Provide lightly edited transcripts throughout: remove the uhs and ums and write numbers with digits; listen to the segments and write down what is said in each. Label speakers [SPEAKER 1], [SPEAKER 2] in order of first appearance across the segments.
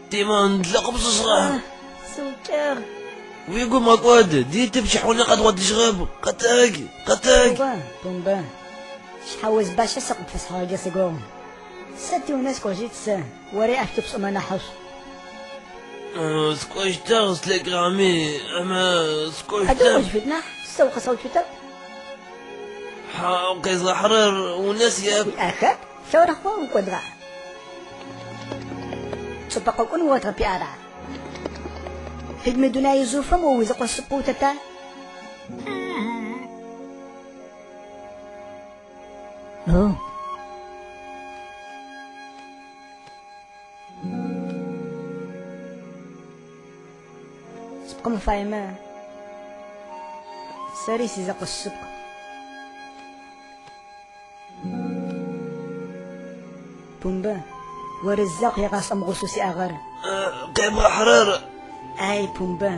[SPEAKER 1] Тимон, лъэкъупшӏышъыгъэ.
[SPEAKER 2] Сыукӏыгъ.
[SPEAKER 1] Уи гум гъэкӏод, ди тыпщ хьунэ къэдгъотыжьыгъэп. Къэтэдж, къэтэдж.
[SPEAKER 2] Хъугъэ, Пумба. Шъхьэуз бащэ сэ къыпфэсхьыгъэкӏэ сэгугъу. Сэ тиунэ сыкӏожьыт сэ, ори ащтэу пшӏымэ нахьышӏу.
[SPEAKER 1] Сыкӏощтыгъ слъэкӏыгъэми, амэ
[SPEAKER 2] Адэ
[SPEAKER 1] сыкӏощтэп.
[SPEAKER 2] укӏожьыфит нахь, сэ укъэсгъэуцутэп.
[SPEAKER 1] Хьау, къезгъэхьырэр унэ сиӏэп.
[SPEAKER 2] Уиӏэхэп, лъэурэхъо укӏодыгъа? Чӏыпӏэ къэкӏон угъотыгъэпи ара? Фид мы дунай жъуфэм о уизэкъо шъыпкъэу утэта? О. Шъыпкъэм уфаемэ, сэри сизэкъо шъыпкъ. Пумба, оры закъу егъашӏэм гъусэу сиӏагъэр.
[SPEAKER 1] Къебгъэхьырэр?
[SPEAKER 2] Ай, Пумба,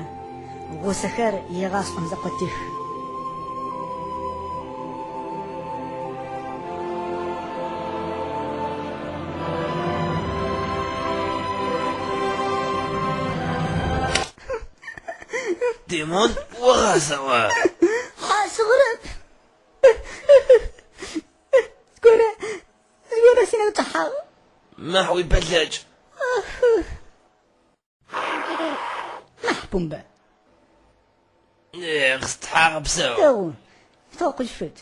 [SPEAKER 2] гъусэхэр егъашӏэм зэкъотых.
[SPEAKER 1] Тимон, огъа сэӏо?
[SPEAKER 2] Хьа, сыгъырэп. Зыгорэ, зыгорэ синэгу кӏэхьагъ.
[SPEAKER 1] Махь уипэлъэкӏ.
[SPEAKER 2] Махь, Пумба.
[SPEAKER 1] Эх, стхьагъэпсэу.
[SPEAKER 2] Дэгъу, тыгъэ къызфэт.